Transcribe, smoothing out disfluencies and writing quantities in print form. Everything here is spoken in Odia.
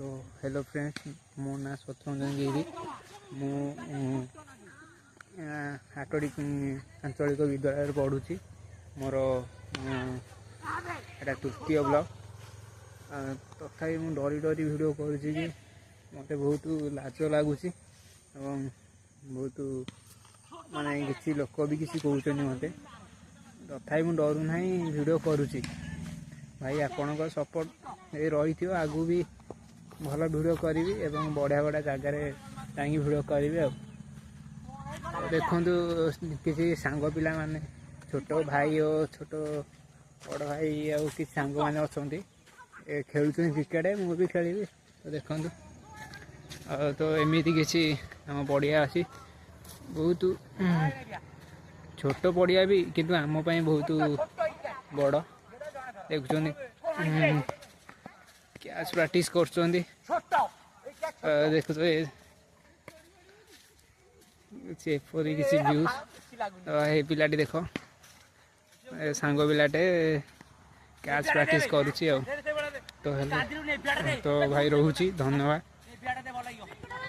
ତ ହ୍ୟାଲୋ ଫ୍ରେଣ୍ଡସ୍, ମୋ ନାଁ ସତ୍ୟରଞ୍ଜନ ଗିରି। ମୁଁ ହାଟଡ଼ି ଆଞ୍ଚଳିକ ବିଦ୍ୟାଳୟରେ ପଢ଼ୁଛି। ମୋର ଏଇଟା ତୃତୀୟ ବ୍ଲଗ୍। ତଥାପି ମୁଁ ଡରି ଡରି ଭିଡ଼ିଓ କରୁଛି କି ମୋତେ ବହୁତ ଲାଜ ଲାଗୁଛି ଏବଂ ବହୁତ ମାନେ କିଛି ଲୋକ ବି କିଛି କହୁଛନ୍ତି ମୋତେ। ତଥାପି ମୁଁ ଡରୁନାହିଁ, ଭିଡ଼ିଓ କରୁଛି। ଭାଇ, ଆପଣଙ୍କ ସପୋର୍ଟ ଏ ରହିଥିବ, ଆଗକୁ ବି ଭଲ ଭିଡ଼ିଓ କରିବି ଏବଂ ବଢ଼ିଆ ବଢ଼ିଆ ଜାଗାରେ ଯାଇକି ଭିଡ଼ିଓ କରିବି। ଆଉ ଦେଖନ୍ତୁ, କିଛି ସାଙ୍ଗ ପିଲାମାନେ, ଛୋଟ ଭାଇ ଓ ଛୋଟ ବଡ଼ ଭାଇ ଆଉ କିଛି ସାଙ୍ଗମାନେ ଅଛନ୍ତି, ଏ ଖେଳୁଛନ୍ତି କ୍ରିକେଟ୍। ମୁଁ ବି ଖେଳିବି। ତ ଦେଖନ୍ତୁ, ଆଉ ତ ଏମିତି କିଛି ଆମ ପଡ଼ିଆ ଅଛି। ବହୁତ ଛୋଟ ପଡ଼ିଆ ବି, କିନ୍ତୁ ଆମ ପାଇଁ ବହୁତ ବଡ଼। ଦେଖୁଛନ୍ତି, କ୍ୟାଚ୍ ପ୍ରାକ୍ଟିସ୍ କରୁଛନ୍ତି। ଦେଖୁଛ, କିଛି ଏପରି କିଛି ଭ୍ୟୁଜ୍। ଏ ପିଲାଟି ଦେଖ, ଏ ସାଙ୍ଗ ପିଲାଟେ କ୍ୟାଚ୍ ପ୍ରାକ୍ଟିସ୍ କରୁଛି। ଆଉ ତ ହେଲେ ତ ଭାଇ, ରହୁଛି, ଧନ୍ୟବାଦ।